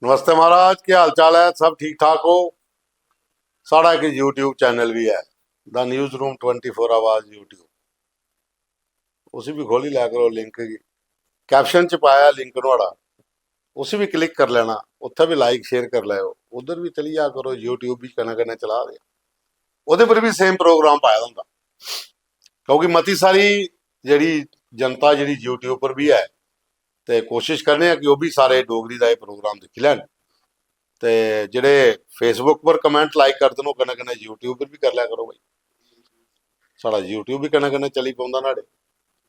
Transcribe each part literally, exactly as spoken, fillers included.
नमस्ते महाराज, केह् हाल चाल ऐ? सब ठीक ठाक ओ? साढ़ा इक YouTube चैनल बी ऐ, the news room twenty four आवाज YouTube। उसी बी खोली लै करो, लिंक गी कैप्शन च पाया लिंक नुहाड़ा, उसी बी क्लिक करी लैना, उत्थै बी लाइक शेयर करी लैओ, उद्धर बी चली जा करो। YouTube बी कन्नै कन्नै चला दे, ओह्दे पर बी सेम प्रोग्राम पाए दा होंदा, क्योंकि मती सारी जेह्ड़ी जनता जेह्ड़ी YouTube पर बी ऐ, ते कोशिश करने आं कि ओह् बी सारे डोगरी दा एह् प्रोग्राम दिक्खी लैन। ते जेह्ड़े Facebook पर कमेंट लाइक करदे न, ओह् कन्नै कन्नै YouTube पर बी करी लै करो भाई। साढ़ा YouTube बी कन्नै कन्नै चली पौंदा न्हाड़े,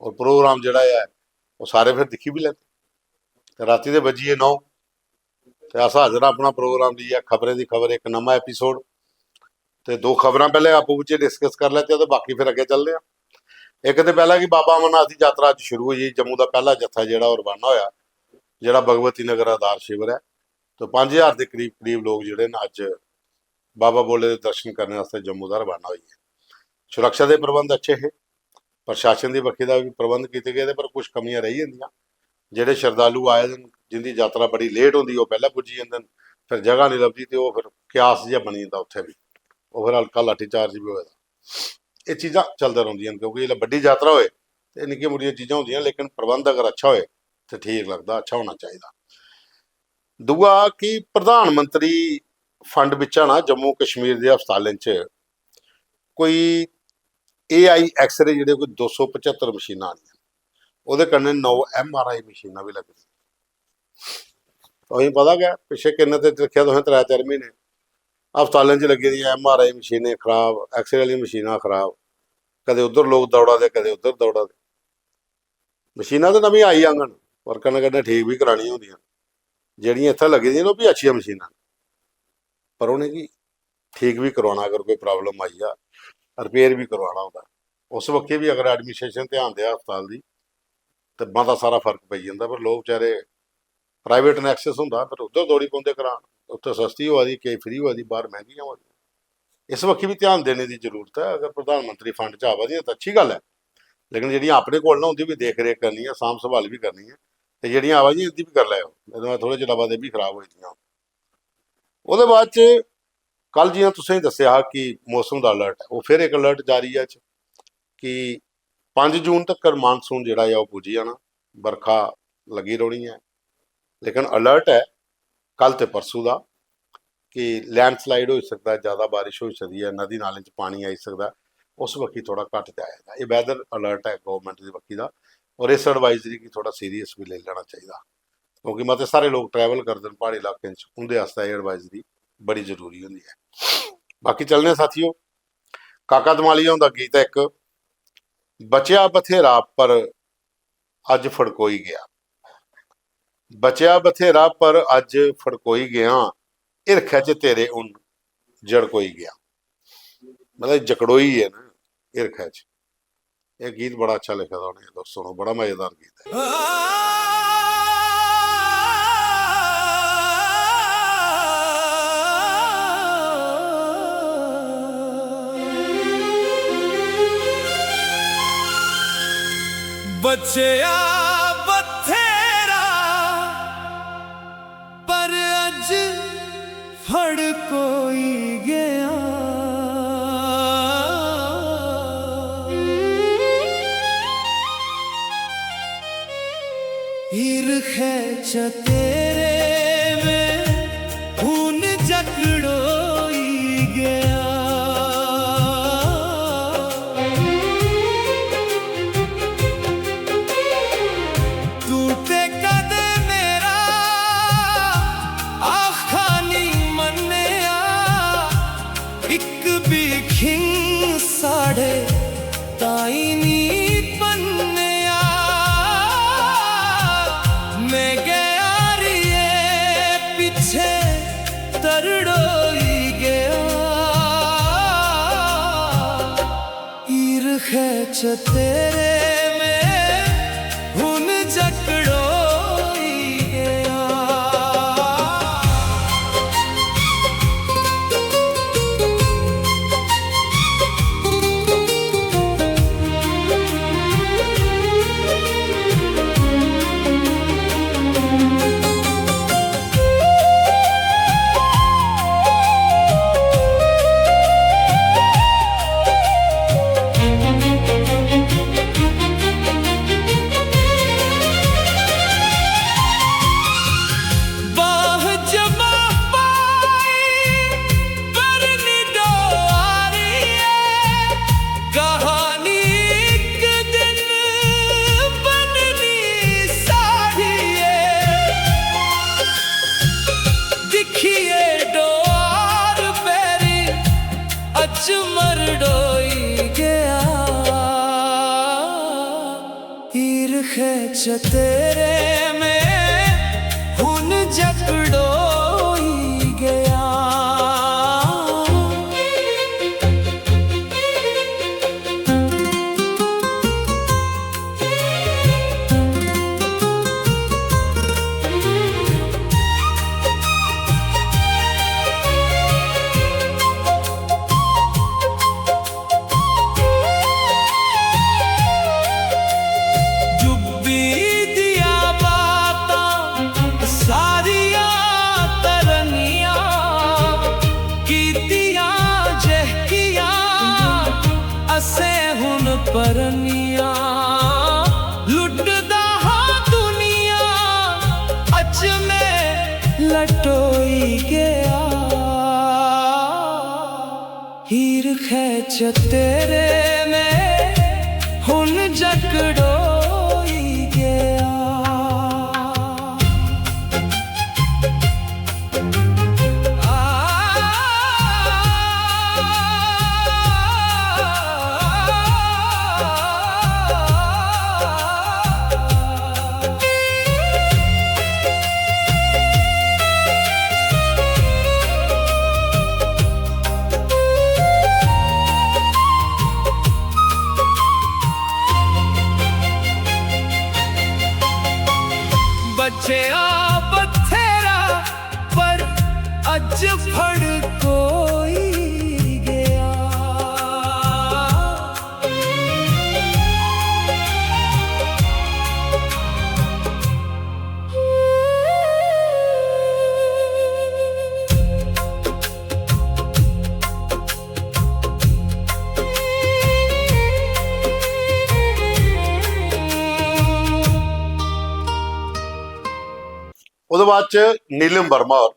और प्रोग्राम जेह्ड़ा ऐ, ओह् सारे फिर दिक्खी बी लैंदे। ते रातीं दे बज्जी गे नौ, ते अस हाजर आं अपना प्रोग्राम लेइयै, खबरें दी खबर, इक नमां एपिसोड। ते दो खबरां पैह्ले आपूं बिच्चें डिस्कस करी लैचे, ते बाकी फिर अग्गें चलदे आं। इक ते पैह्ला कि बाबा अमरनाथ दी यात्रा अज्ज शुरू होई गेई, जम्मू दा पैह्ला जत्था जेह्ड़ा ओह् रवाना होआ, जेह्ड़ा भगवती नगर आधार शिविर ऐ। तो पंज ज्हार दे करीब करीब लोक जेह्ड़े न, अज्ज बाबा भोले दे दर्शन करने आस्तै जम्मू दा रवाना होई गे। सुरक्षा दे प्रबंध अच्छे हे, प्रशासन दी बक्खी दा बी प्रबंध कीते गेदे, पर कुछ कमियां रेही जंदियां। जेह्ड़े शरधालु आए दे न, जिंदी यात्रा बड़ी लेट होंदी, ओह् पैह्लें पुज्जी जंदे न, फिर जगह निं लभदी ते ओह् फिर क्यास जेहा बनी जंदा उत्थै बी, ओह् फिर हल्का लाठी चार्ज बी होए दा। एह् चीजां चलदे रौंह्दियां न, क्योंकि जिसलै बड्डी यात्रा होए ते निक्कियां मुट्टियां चीजां होंदियां, लेकिन प्रबंध अगर अच्छा होए ते ठीक लगदा, अच्छा होना चाहिदा। दूआ कि प्रधानमंत्री फंड बिच्चा ना जम्मू कश्मीर दे हस्पतालें च कोई एआई एक्सरे जेह्ड़े कोई दो सौ पचहत्तर मशीनां आनियां, ओह्दे कन्नै नौ एमआरआई मशीनां बी लग्गी दियां। तुसेंगी पता गै, पिच्छे किन्ने ते दिक्खेआ तुसें, त्रै चार म्हीने हस्पतालें च लग्गी दियां एमआरआई मशीनां खराब, एक्सरे आह्लियां मशीनां खराब, कदें उद्धर लोक दौड़ा दे, कदें उद्धर दौड़ा दे। मशीनां ते नमियां आई जाङन, पर कन्नै कन्नै ठीक बी करानियां होंदियां न। जेह्ड़ियां इत्थै लग्गी दियां न, ओह् बी अच्छियां मशीनां न, पर उ'नेंगी ठीक बी करोआना, अगर कोई प्रॉब्लम आई जा, रिपेयर बी करोआना होंदा। उस बक्खी बी अगर एडमिनिस्ट्रेशन ध्यान देआ हस्पताल दी, ते मता सारा फर्क पेई जंदा। पर लोक बेचारे, प्राइवेट नै एक्सेस होंदा, पर उद्धर दौड़ी पौंदे करान। उत्थै सस्ती होआ दी, केईं फ्री होआ दी, बाहर मैंह्गियां होआ दियां। इस बक्खी बी ध्यान देने दी जरूरत ऐ। अगर प्रधानमंत्री फंड च आवा दियां तां अच्छी गल्ल ऐ, लेकिन जेह्ड़ियां अपने कोल न, उं'दी बी देख रेख करनी ऐ, सांभ संभाल बी करनी ऐ, ते जेह्ड़ियां आवा दियां, इं'दी बी करी लैओ, नेईं तां थोह्ड़े चिरै बाद एह् बी खराब होई जंदियां। ओह्दे बाद च कल जि'यां तुसेंगी दस्सेआ हा कि मौसम दा अलर्ट ऐ, ओह् फिर इक अलर्ट जारी ऐ अज्ज कि पंज जून तक्कर मानसून जेह्ड़ा ऐ, ओह् पुज्जी जाना, बरखा लग्गी रौह्नी ऐ। लेकिन अलर्ट ऐ कल ते परसों दा कि लैंडस्लाइड होई सकदा ऐ, ज़्यादा बारिश होई सकदी ऐ, नदी नालें च पानी आई सकदा ऐ, उस बक्खी थोह्ड़ा घट्ट जाया जा। एह् वैदर अलर्ट ऐ गौरमैंट दी बक्खी दा, और इस एडवाइजरी गी थोह्ड़ा सीरियस बी लेई लैना चाहिदा, क्योंकि मते सारे लोक ट्रैवल करदे न प्हाड़ी इलाकें च, उं'दे आस्तै एह् एडवाइजरी बड़ी जरूरी होंदी ऐ। बाकी चलने आं साथियो, काका दमालिया हुंदा गीत ऐ इक, बचेआ बथेरा पर अज्ज फड़कोई गेआ, बचेआ बथेरा पर अज्ज फड़कोई गेआ, हिरखै च तेरे हुन जड़कोई गेआ। मतलब जकड़ोई गे न हिरखै च। एह् गीत बड़ा अच्छा लिखे दा उ'नें, तुस सुनो, बड़ा मजेदार गीत ऐ। बचेआ बथेरा पर अज फड़ कोई गया। हिरखै च तेरे में खून जकड़ोई गया। तू ते कदे मेरा आखा नहीं मन्नेआ, इक भी खिंग साढ़े ताई नहीं पन्नेआ। मैं गया रिए पिछे तरड़ोई गया। ईरखै च तेरे में हुन जकड़ोई गया। च मरड़ोई गया। ईरखे च तेरे में हुन जकड़ोई गया। डुब्बी दिया बातां सारियां तरनियां, कीतियां जेह्कियां असें हुन परनियां। लुटदा हा दुनिया अच में लटोई गया। ईरखे च तेरे में हुन जकड़ोई गया। बचेआ बथेरा पर अज फड़ कोई गया। ओह्दे बाद च नीलम वर्मा होर,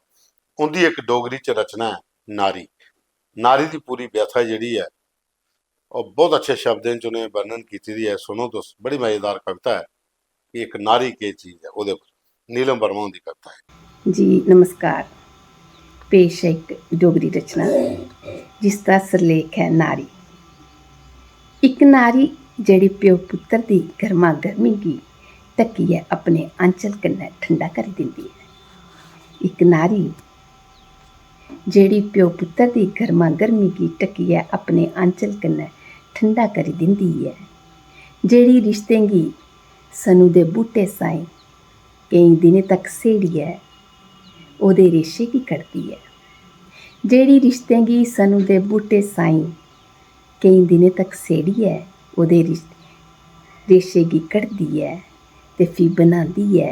उं'दी इक डोगरी च रचना ऐ नारी। नारी दी पूरी व्यथा जेह्ड़ी ऐ, ओह् बहुत अच्छे शब्दें च उ'नें वर्णन कीती दी ऐ। सुनो तुस, बड़ी मजेदार कविता ऐ कि इक नारी केह् चीज ऐ, ओह्दे पर नीलम वर्मा हुंदी कविता ऐ। जी नमस्कार। पेश ऐ इक डोगरी रचना जिसदा सिरलेख ऐ नारी। इक नारी जेह्ड़ी प्यो पुत्तर दी गर्मा गर्मी गी ढक्कियै अपने आंचल कन्नै ठंडा करी दिंदी ऐ। इक नारी जेह्ड़ी प्यो पुत्तर दी गर्मा गर्मी गी ढक्कियै अपने आंचल कन्नै ठंडा करी दिंदी ऐ, जेह्ड़ी रिश्तें गी सनू दे बूह्टे साहीं केईं दिनें तक सेड़ियै ओह्दे रेशे गी कढदी ऐ, जेह्ड़ी रिश्तें गी सनू दे बूह्टे साहीं केईं दिनें तक सेड़ियै ओह्दे रिश-, रेशे गी कढदी ऐ ते फ्ही बनांदी ऐ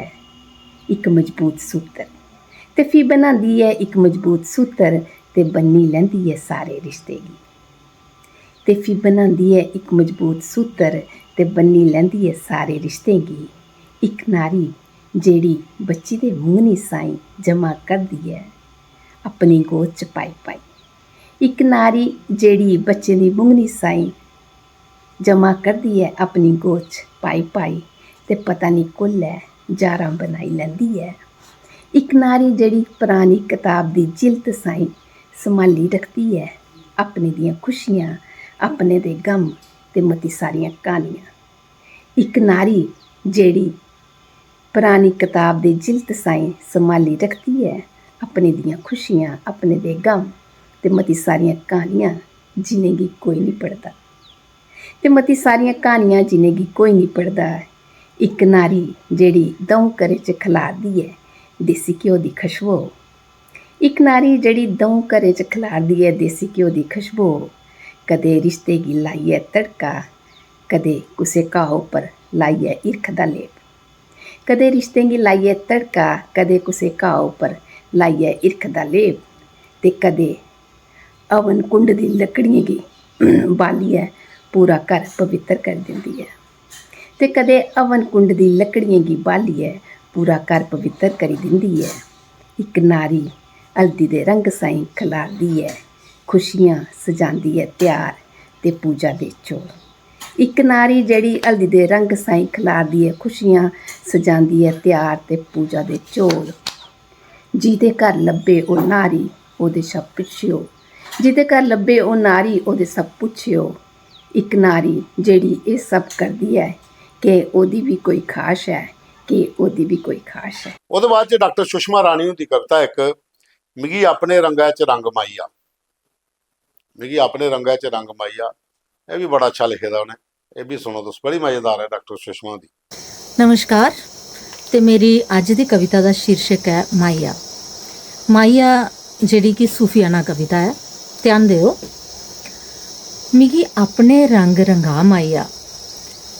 इक मजबूत सूतर, ते फ्ही बनांदी ऐ इक मजबूत सूतर ते बन्नी लैंदी ऐ सारे रिश्ते गी। ते फ्ही बनांदी ऐ इक मजबूत सूतर ते बन्नी लैंदी ऐ सारे रिश्तें गी। इक नारी जेह्ड़ी बच्ची दे मुंगनी साहीं जमा करदी ऐ अपनी गोद च पाई पाई। इक नारी जेह्ड़ी बच्चे दी मुंगनी साहीं जमा करदी ऐ अपनी गोद च पाई पाई, ते पता निं कुसलै जारां बनाई लैंदी ऐ। इक नारी जेह्ड़ी परानी कताब दी जिल्त साहीं सम्हाली रखदी ऐ अपने दियां खुशियां, अपने दे गम ते मती सारियां क्हानियां। इक नारी जेह्ड़ी परानी कताब दी जिल्त साहीं सम्हाली रखदी ऐ अपने दियां खुशियां, अपने दे गम ते मती सारियां क्हानियां जि'नेंगी कोई निं पढ़दा। ते मती सारियां क्हानियां जि'नेंगी कोई निं पढ़दा। इक नारी जेह्ड़ी द'ऊं घरें च खलारदी ऐ देसी घ्यो दी खशबो। इक नारी जेह्ड़ी द'ऊं घरें च खलारदी ऐ देसी घ्यो दी खशबो। कदें रिश्ते गी लाइयै तड़का, कदें कुसै घाऽ उप्पर लाइयै हिरख दा लेप। कदें रिश्तें गी लाइयै तड़का, कदें कुसै घाऽ उप्पर लाइयै हिरख दा लेप, ते कदें हवन कुंड दी लकड़ियें गी बालियै पूरा घर पवित्तर करी दिंदी ऐ। ते कदें हवन कुंड दी लकड़ियें गी बालियै पूरा घर पवित्तर करी दिंदी ऐ। इक नारी हल्दी दे रंग साहीं खलारदी ऐ, खुशियां सजांदी ऐ त्यार ते पूजा दे चौल। इक नारी जेह्ड़ी हल्दी दे रंग साहीं खलारदी ऐ, खुशियां सजांदी ऐ त्यार ते पूजा दे चौल। जि'दे घर लब्भे ओह् नारी, ओह्दे शा पुच्छेओ, जिदे घर लब्भे ओह् नारी, ओह्दे सब पुच्छेओ। इक नारी जेह्ड़ी एह् सब करदी ऐ, के ओह्दी बी कोई खाश ऐ, के ओह्दी बी कोई खाश ऐ। ओह्दे बाद च डाक्टर सुषमा रानी हुंदी कविता इक, "मिगी अपने रंगा च रंग माहिया, मिगी अपने रंगा च रंग माहिया", एह् बी बड़ा अच्छा लिखे दा उ'नें। एह् बी सुनो तुस, बड़ी मजेदार ऐ डाक्टर सुषमा हुंदी। नमस्कार, ते मेरी अज्ज दी कविता दा शीर्षक ऐ माहिया। माहिया जेह्ड़ी कि सूफियाना कविता ऐ, ध्यान देओ। "मिगी अपने रंग रंगा माहिया,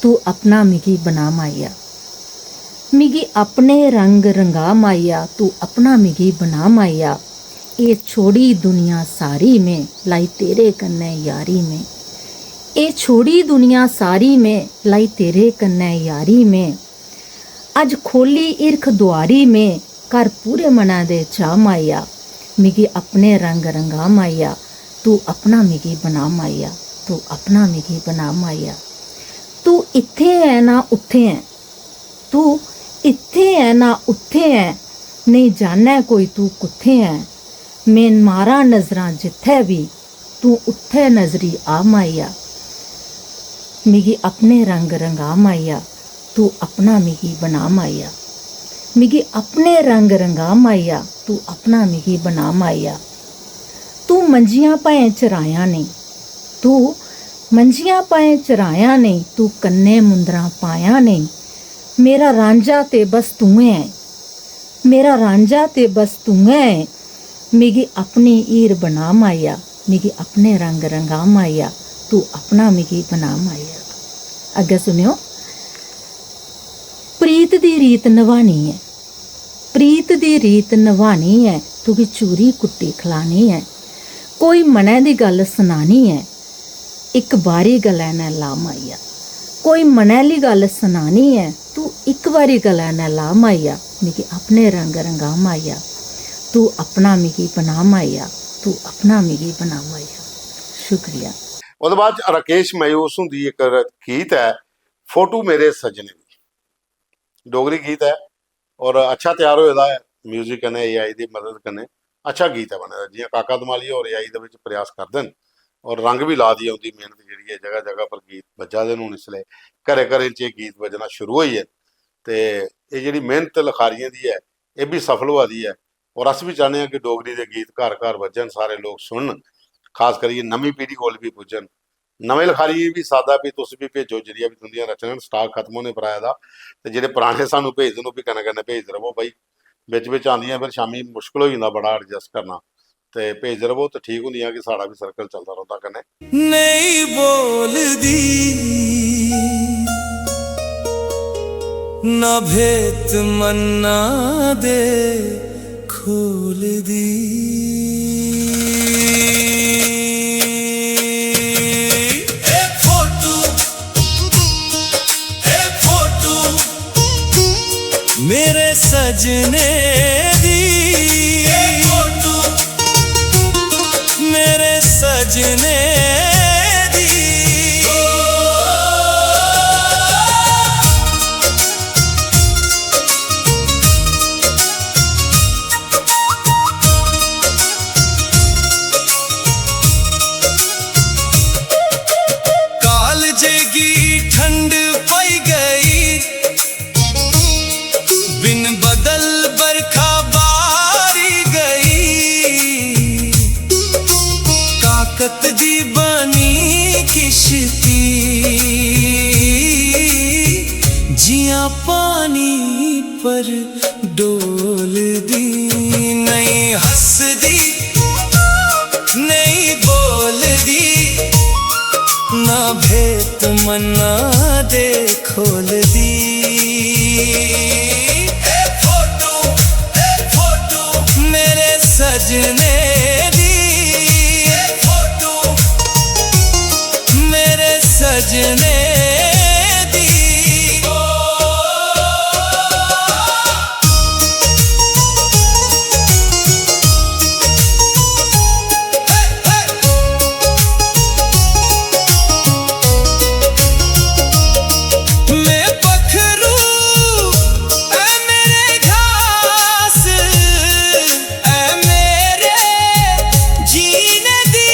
तू अपना मिगी बना माहिया। मिगी अपने रंग रंगा माहिया, तू अपना मिगी बना माहिया। एह् छोड़ी दुनिया सारी में, लाई तेरे कन्नै यारी में। एह् छोड़ी दुनिया सारी में, लाई तेरे कन्नै यारी में। अज्ज खोह्ली हिरख दुआरी में, कर पूरे मनै दे चाऽ माहिया। मिगी अपने रंग रंगा माहिया, तू अपना मिगी बना माहिया, तू अपना मिगी बना माहिया। तू इत्थें ऐ ना उत्थें ऐ, तू इत्थें ऐ ना उत्थें ऐ, नेईं जानै कोई तू कुत्थें ऐ। में मारां नजरां जित्थै बी, तू उत्थै नजरी आ माहिया। मिगी अपने रंग रंगा माहिया, तू अपना मिगी बना माहिया। मिगी अपने रंग रंगा माहिया, तू अपना मिगी बना माहिया। तू मंजियां भाएं चरायां नेईं, तू मंजियां भाएं चरायां नेईं, तू कन्नै मुंदरां पायां नेईं। मेरा रांझा ते बस तूं ऐ, मेरा रांझा ते बस तूं ऐ। मिगी अपनी हीर बना माहिया, मिगी अपने रंग रंगा माहिया, तू अपना मिगी बना माहिया।" अग्गें सुनेओ। "प्रीत दी रीत नभानी ऐ, प्रीत दी रीत नभानी ऐ, तुगी चूरी कुट्टी खलानी ऐ। कोई मनै दी गल्ल सनानी ऐ, इक बारी गलै नै ला माहिया। कोई मनै आह्ली गल्ल सनानी ऐ, तू इक बारी गलै नै ला माहिया। मिगी अपने रंग रंगा माहिया, तू अपना मिगी बना माहिया, तू अपना मिगी बना माहिया।" शुक्रिया। ओह्दे बाद च राकेश मायूस हुंदी इक गीत ऐ, "फोटू मेरे सज्जने दी", डोगरी गीत ऐ। और अच्छा त्यार होए दा ऐ म्यूजिक कन्नै, एआई दी मदद कन्नै अच्छा गीत ऐ बने दा। जि'यां काका धमालिया होर एआई दे बिच प्रयास करदे न और रंग बी ला दी ऐ उं'दी मेहनत जेह्ड़ी ऐ, जगह जगह पर गीत बज्जा दे न। हून इसलै घरें घरें च एह् गीत बज्जना शुरू होई गे न। ते एह् जेह्ड़ी मेहनत लखारियें दी ऐ, एह् बी सफल होआ दी ऐ। और अस बी चाह्न्ने आं कि डोगरी दे गीत घर घर बज्जन, सारे लोक सुनन, खास करियै नमीं पीढ़ी कोल बी पुज्जन। नमें लखारियें गी बी सादा, भी तुस बी भेजो, जेह्ड़ियां बी तुं'दियां रचनां न, स्टाक खत्म होने पर आए दा। ते जेह्ड़े पराने सानूं भेजदे न, ओह् बी कन्नै कन्नै भेजदे र'वो भाई। बिच बिच आंदियां, फिर शामीं मुश्कल होई जंदा बड़ा एडजस्ट करना। ते भेजदे र'वो ते ठीक होंदियां कि साढ़ा बी सर्कल चलदा रौंह्दा कन्नै। नेईं बोलदी, ना भेत मन्ना दे खोलदी। ए फोटू, ए फोटू, मेरे सजने दी। ए फोटू, मेरे सजने दी। कालजे गी ठंड पई गई, बिन बदल बरखा बारी गई, ताकत दी बनी किश्ती, जियां पानी पर डोलदी। नहीं हंसदी, नहीं बोलदी, ना भेत मन्ना दे खोलदी। ए फोटू, ए फोटू, मेरे सजने दी। ए फोटू, मेरे सजने दी। मैं पखरू, ऐ मेरे घास, ऐ मेरे जीने दी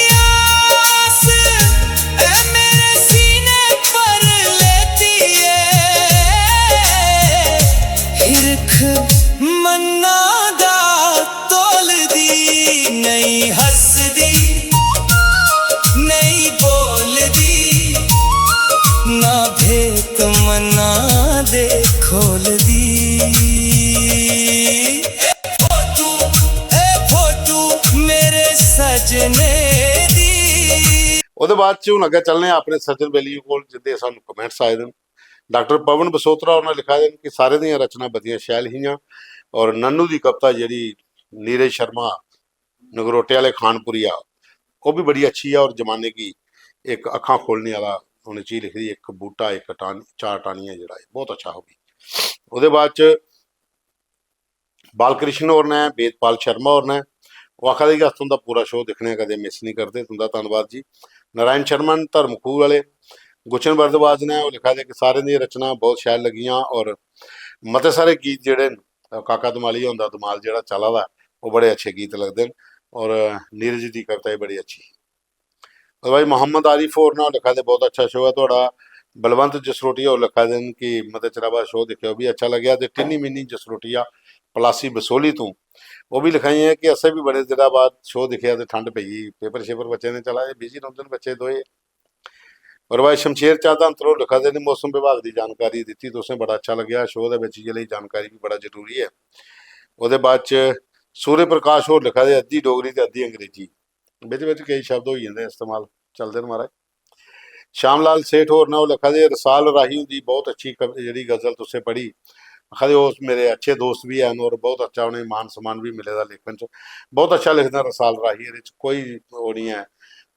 ओह्दे बाद च हून अग्गें चलने आं अपने सज्जन बेलिये कोल, जिंदे सानूं कमेंट्स आए दे न। डाक्टर पवन बसोत्रा होर ने लिखा दे न कि सारें दियां रचनां बड़ियां शैल हियां, और नन्नू दी कविता जेह्ड़ी नीरज शर्मा नगरोटे आह्ले खानपुरिया, ओह् बी बड़ी अच्छी ऐ, और जमाने गी इक अक्खां खोलने आह्ला उ'नें चीज लिखी दी, इक बूह्टा, इक टान-, चार टानियां जेह्ड़ा ऐ, बहुत अच्छा ओह् बी। ओह्दे बाद च बालकृष्ण होर ने, वेदपाल शर्मा होर ने, ओह् आखा दे कि अस तुं'दा पूरा शो दिक्खने आं, कदें मिस निं करदे, तुं'दा धन्नवाद जी। नारायण शर्मा न धर्मखूह आह्ले, गुचन भारद्वाज ने, ओह् लिखा दे कि सारें दियां रचनां बहुत शैल लग्गियां, और मते सारे गीत जेह्ड़े न, काका धमालिया हुंदा धमाल जेह्ड़ा चला दा, ओह् बड़े अच्छे गीत लगदे न, और नीरज दी कविता बी बड़ी अच्छी ही। और भाई मोहम्मद आरिफ होर ना लिखा दे, बहुत अच्छा शो ऐ थुआढ़ा। बलवंत जसरोटिया होर लिखा दे न कि मते चिरा बाद शो दिक्खेआ, ओह् बी अच्छा लग्गेआ। ते टिन्नी मिन्नी जसरोटिया पलासी बसोली तूं, ओह् बी लिखाई ऐ कि असें बी बड़े दिना बाद शो दिक्खेआ ते ठंड पेई गेई, पेपर शेपर बच्चें दे चला दे, बिजी रौंह्दे न बच्चे दोए। और भाई शमशेर चंद अंतर होर लिखा दे न, मौसम विभाग दी जानकारी दित्ती तुसें, बड़ा अच्छा लग्गेआ। शो दे बिच इ'यै लेई जानकारी बी बड़ा जरूरी ऐ। ओह्दे बाद च सूर्य प्रकाश होर लिखा दे, अद्धी डोगरी ते अद्धी अंग्रेजी, बिच बिच केई शब्द होई जंदे इस्तेमाल, चलदे न महाराज। श्याम लाल सेठ होर न, ओह् लिखा दे, रसाल राही हुंदी बहुत अच्छी कव-, जेह्ड़ी गजल तुसें पढ़ी, आखा दे ओह् मेरे अच्छे दोस्त बी हैन और बहुत अच्छा उ'नेंगी मान सम्मान बी मिले दा लेखन च। बहुत अच्छा लिखदे न रसाल राही, एह्दे च कोई ओह् निं ऐ,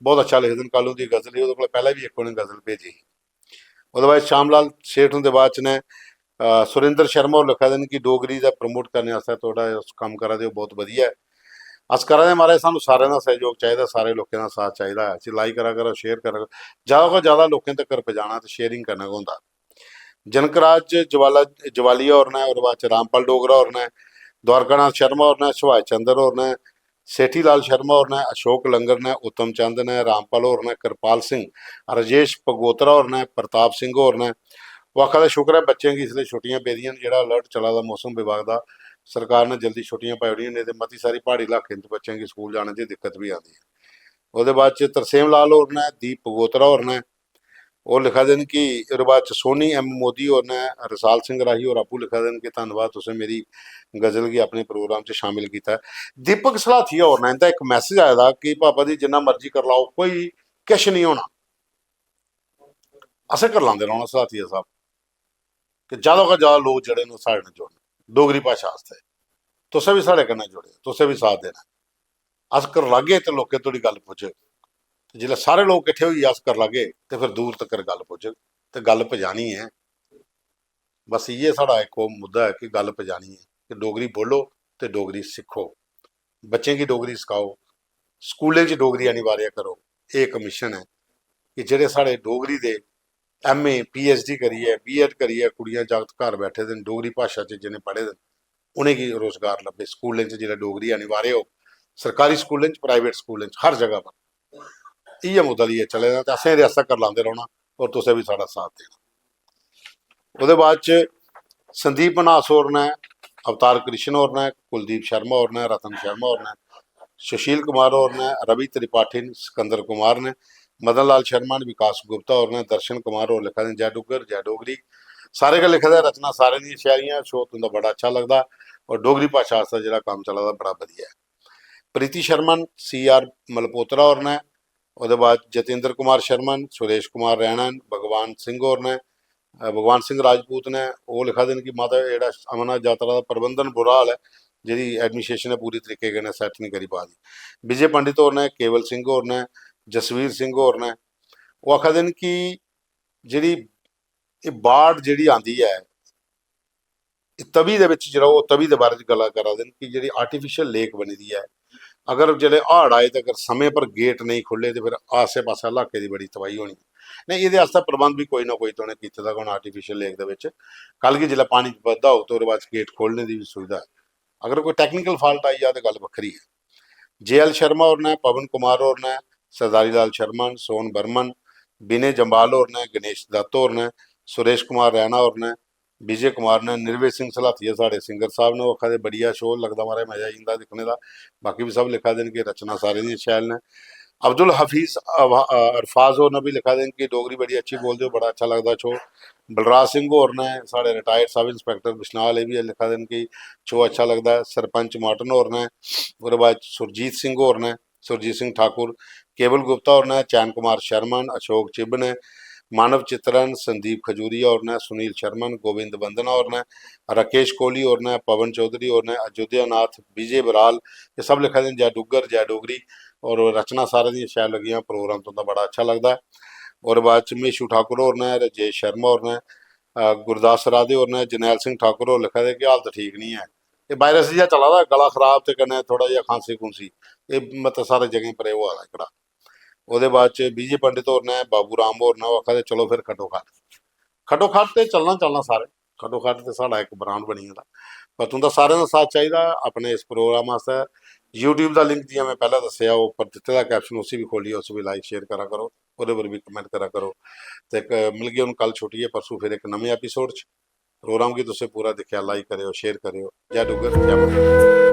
बहुत अच्छा लिखदे न। कल उं'दी गजल ही, ओह्दे कोला पैह्लें बी इक उ'नें गजल भेजी ही। ओह्दे बाद श्याम लाल सेठ हुंदे बाद च ने, अ, सुरेंद्र शर्मा होर लिखा दे न कि डोगरी दा प्रमोट करने आस्तै थुआढ़ा कम्म करा दे ओ, बहुत बधिया ऐ। अस करा दे महाराज, सानूं सारें दा सैह्योग चाहिदा, सारे लोकें दा साथ चाहिदा ऐ। इसी लाइक करा करो, शेयर करा करो, जैदा कोला जैदा लोकें तक्कर पजाना ते शेयरिंग करना गै होंदा। जनकराज जवाला, जवालिया होर न, ओह्दे बाद च रामपाल डोगरा होर न, द्वारकानाथ शर्मा होर न, सुभाष चंद्र होर न, सेठी लाल शर्मा होर न, अशोक लंगर न, उत्तम चंद न, रामपाल होर न, कृपाल सिंह, राजेश पगोत्रा होर न, प्रताप सिंह होर न। ओह् आखा दे, शुक्र ऐ बच्चें गी इसलै छुट्टियां पेदियां न, जेह्ड़ा अलर्ट चला दा मौसम विभाग दा, सरकार ने जल्दी छुट्टियां पाई ओड़ियां, नेईं ते मती सारी प्हाड़ी इलाकें च बच्चें गी स्कूल जाने च दिक्कत बी आंदी ऐ। ओह्दे बाद च तरसेम लाल होर न, दीप पगोत्रा होर न, ओह् लिखा दे न कि ओह्दे बाद च सोनी एम मोदी होर न, रसाल सिंह राही होर आपूं लिखा दे न कि धन्नवाद, तुसें मेरी गजल गी अपने प्रोग्राम च शामिल कीता ऐ। दीपक सलाथिया होर न, इं'दा इक मैसेज आए दा कि पापा जी जिन्ना मर्जी कर लाओ, कोई किश निं होना, असें कर लांदे रौह्ना सलाथिया साहब, कि जैदा कोला जैदा लोक जेह्ड़े न ओह् साढ़े कन्नै जुड़न डोगरी भाशा आस्तै। तुसें बी साढ़े कन्नै जुड़े, तुसें बी साथ देना। अस करलागे ते लोकें धोड़ी गल्ल पुज्जग। ते जिसलै सारे लोक किट्ठे होइयै अस करलागे ते फिर दूर तक्कर गल्ल पुज्जग ते गल्ल पजानी ऐ। बस इ'यै साढ़ा इक ओह् मुद्दा ऐ कि गल्ल पजानी ऐ कि डोगरी बोलो ते डोगरी सिक्खो, बच्चें गी डोगरी सखाओ, स्कूलें च डोगरी अनिवार्य करो। एह् इक मिशन ऐ कि जेह्ड़े साढ़े डोगरी दे M A, P H D करियै, बी एड करियै कुड़ियां जागत घर बैठे दे न, डोगरी भाशा च जि'नें पढ़े दे न, उ'नेंगी रोजगार लब्भे। स्कूलें च जिसलै डोगरी अनिवार्य होग, सरकारी स्कूलें च, प्राइवेट स्कूलें च, हर जगह पर इ'यै मुद्दा लेइयै चले दा ते असें रियासत करलांदे रौह्ना और तुसें बी साढ़ा साथ देना। ओह्दे बाद च संदीप मन्हास होर न, अवतार कृष्ण होर न, कुलदीप शर्मा होर न, रतन शर्मा होर न, सुशील कुमार होर न, रवि त्रिपाठी न, सिकंदर कुमार न, मदन लाल शर्मा न, विकास गुप्ता होर न, दर्शन कुमार होर लिखा दे न, जय डुग्गर, जय डोगरी। सारे गै लिखे दे, रचना सारें दियां शैल हियां, शो तुं'दा बड़ा अच्छा लगदा और डोगरी भाशा आस्तै जेह्ड़ा कम्म चला दा बड़ा बधिया ऐ। प्रीति शर्मा न, सी आर मल्होत्रा होर न, ओह्दे बाद जतेंद्र कुमार शर्मा न, सुरेश कुमार रैणा न, भगवान सिंह होर न, अ, भगवान सिंह राजपूत ने, ओह् लिखा दे न कि माता जेह्ड़ा अमरनाथ यात्रा दा प्रबंधन बुरा हाल ऐ, जेह्ड़ी एडमिनिस्ट्रेशन ऐ पूरी तरीके कन्नै सैट्ट निं करी पा दी। विजय पंडित होर ने, केवल सिंह होर ने, जसवीर सिंह होर ने, ओह् आखा दे न कि जेह्ड़ी एह् बाढ़ जेह्ड़ी आंदी ऐ, एह् तवी दे बिच जेह्ड़ा ओह् तवी दे बारे च गल्ल करा दे न कि जेह्ड़ी आर्टिफिशियल लेक बनी दी ऐ, अगर जेल्लै हाड़ आए ते अगर समें पर गेट नेईं खु'ल्ले ते फिर आस्सै पास्सै इलाके दी बड़ी तबाही होनी। नेईं, एह्दे आस्तै प्रबंध बी कोई ना कोई ते उ'नें कीते दा गै होना आर्टिफिशियल लेक दे बिच। कल गी जेल्लै पानी बधदा होग ते ओह्दे बाद च गेट खोलने दी बी सुविधा ऐ। अगर कोई टेक्निकल फाल्ट आई जा ते गल्ल बक्खरी ऐ। जे एल शर्मा होर ने, पवन कुमार होर ने, सरदारी लाल शर्मा न, सोन बर्मन, विनय जम्वाल होर ने, गणेश दत्त होर ने, सुरेश कुमार रैणा होर ने, विजय कुमार ने, निर्भय सिंह सलाथिया साढ़े सिंगर साहब ने, ओह् आखा दे, "बढ़िया शो लगदा महाराज, मजा आई जंदा दिक्खने दा।" बाकी बी सब लिखा दे न कि रचना सारें दियां शैल न। अब्दुल हफीज अवा-, अ, अरफाज होर ने बी लिखा दे न कि "डोगरी बड़ी अच्छी बोलदे ओ, बड़ा अच्छा लगदा शो।" बलराज सिंह होर ने, साढ़े रिटायर्ड सब इंस्पैक्टर बिश्नाह आह्ले, बी लिखा दे न कि "शो अच्छा लगदा ऐ।" सरपंच मार्टन होर ने, ओह्दे बाद सुरजीत सिंह होर ने, सुरजीत सिंह ठाकुर, केवल गुप्ता होर न, चैन कुमार शर्मा न, अशोक चिब न, मानव चित्तरन, संदीप खजूरिया होर न, सुनील शर्मा न, गोविंद वंदना होर न, राकेश कोहली होर न, पवन चौधरी होर न, अयोध्या नाथ, विजय बराल, एह् सब लिखा दे न, जय डुग्गर, जय डोगरी। और रचना सारें दियां शैल लग्गियां, प्रोग्राम तुं'दा बड़ा अच्छा लगदा ऐ। और बाद च मेशू ठाकुर होर न, राजेश शर्मा होर न, अ, गुरदास राधे होर न, जरनैल सिंह ठाकुर होर लिखा दे कि हालत ठीक निं ऐ, एह् वायरस जेहा चला दा, गला खराब ते कन्नै थोह्ड़ा जेहा खांसी खुंसी, एह् मतलब सारे जगहें पर एह् होआ दा एह्कड़ा। ओह्दे बाद च विजय पंडित होर न, बाबू राम होर न, ओह् आखा दे चलो फिर खड्डो खड्ड, खड्डो खड्ड ते चलना चलना सारे, खड्डो खड्ड ते साढ़ा इक ब्रांड बनी गेदा। पर तुं'दा सारें दा साथ चाहिदा अपने इस प्रोग्राम आस्तै। YouTube दा लिंक जि'यां में पैह्लें दस्सेआ, ओह् उप्पर दित्ते दा कैप्शन, उसी बी खोलियै उसी बी लाइक शेयर करा करो, ओह्दे पर बी कमेंट करा करो। ते इक मिलगे हून कल छुट्टियै परसों फिर इक नमें एपिसोड च। प्रोग्राम गी तुसें पूरा दिक्खेआ, लाइक करेओ, शेयर करेओ। जय डुग्गर, जय डुग्गर।